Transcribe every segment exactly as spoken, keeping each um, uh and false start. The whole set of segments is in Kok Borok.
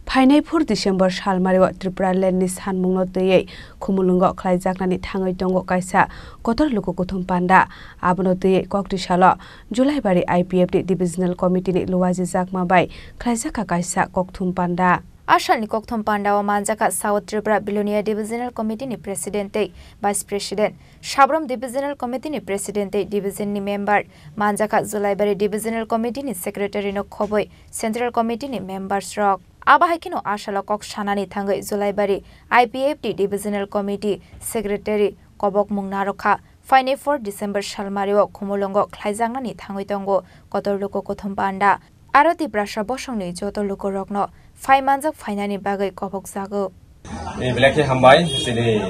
Phainai four December salmario Tripura Land ni sanmungno twiwi Khumulwngo khlaijaknani thangwi tongo kaisa kotor luku kuthum panda. Abono twiwi kokti salo Julaibari I P F T Divisional Committee ni Luwaji Jakma bai khlaijakha kaisa kokthum panda. A salni kokthum pandao manjakha South Tripura Bilonia Divisional Committee ni President tei Vice President, Sabrom Divisional Committee ni President tei Division ni member, manjakha Julaibari Divisional Committee ni Secretary no khobwi Central Committee ni members rok. Abo hai kheno a salo kok sanani thangwi Julaibari I P F T Divisional Committee Secretary kobokmung narwkha. Phainai four December salmario Khumulwngo khlaijaknani thangwi tongo kotor luku kuthum panda. Aro Tiprasa bosongni joto lukurokno phai manjak phainani bagwi kobokjago. Ni belai khe hambai chini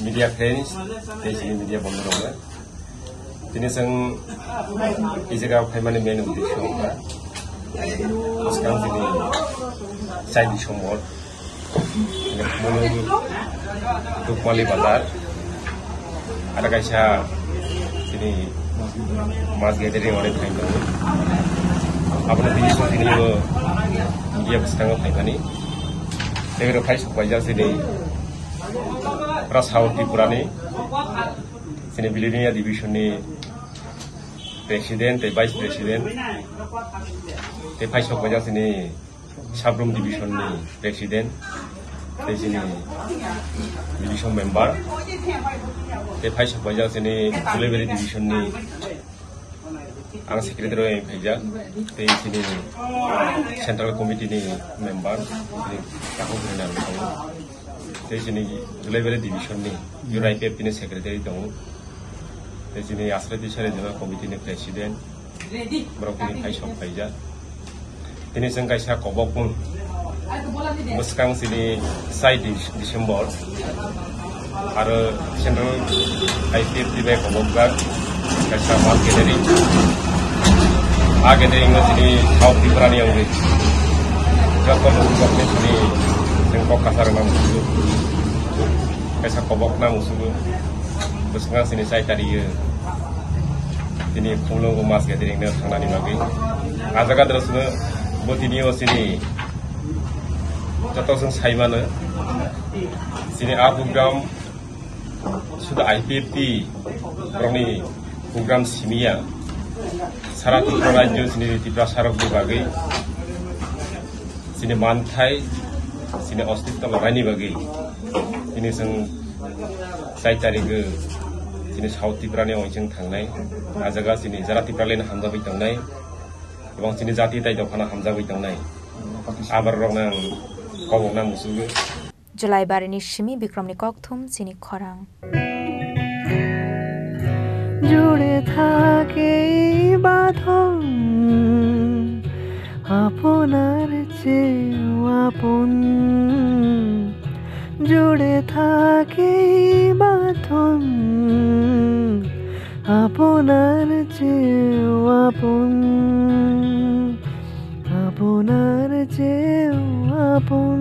media friends tei chini media bondhu rokno. Tini chwng e jaga phaimani main uddesho wngkha bwskang chini chai December. Mulu Dukmali Bazar. Ada kaisa tini mass gathering ore khai tongo. Aboni bini song tini o media bwskango phaimani. Tei oro phai sok paijak tini Prasao Tripurani tini Bilonia Division ni President tei Vice President tei phai sok paijak tini Sabrum Division ni President, tei chini Division Member, tei phai sok paijak chini Julaibari Division ni ang Secretary bai phaijak, tei chini Central Committee ni Member, chini Takhuk Rina Rukhaung, tei chini Julaibari Division ni U R I P F ni Secretary tongo, tei chini Asra Tisari Zonal Committee ni President, borok tini phai sok phaijak. Tini chwng kaisa kobokmung bwskang chini chai Dis-, December aro Central I P F T bai kobokjak kaisa mass gathering. A gathering no chini South Tripura ni wngwi joto lukurokni chini chwng kok kwchar rwna muchungo. Kaisa kobokna muchungo. Bwskango chini chai tario tini Khumulwngo mass gathering no thangnani bagwi. A jaga dwsno bo tini o chini joto chwng sai mano. Chini a program sudu I P F T borokni program simiya. Sara Tripura rajyo chini Tiprasa rokni bagwi chini manthai, chini ostitto laraini bagwi tini chwng chai tarik o chini South Tripura ni oichwng thangnai. A jaga chini jara Tripura leni hamjagwi tongnai, ebong chini jati tai dophano hamjagwi tongnai. Aborokno ang kobokna muchungo. Julaibari ni simi Bikrom ni kokthum chini khorang. জুড়ে থাকে এই বাঁধন, আপনার চেয়েও আপন। জুড়ে থাকে এই বাঁধন, আপনার চেয়েও আপন, আপনার চেয়েও আপন।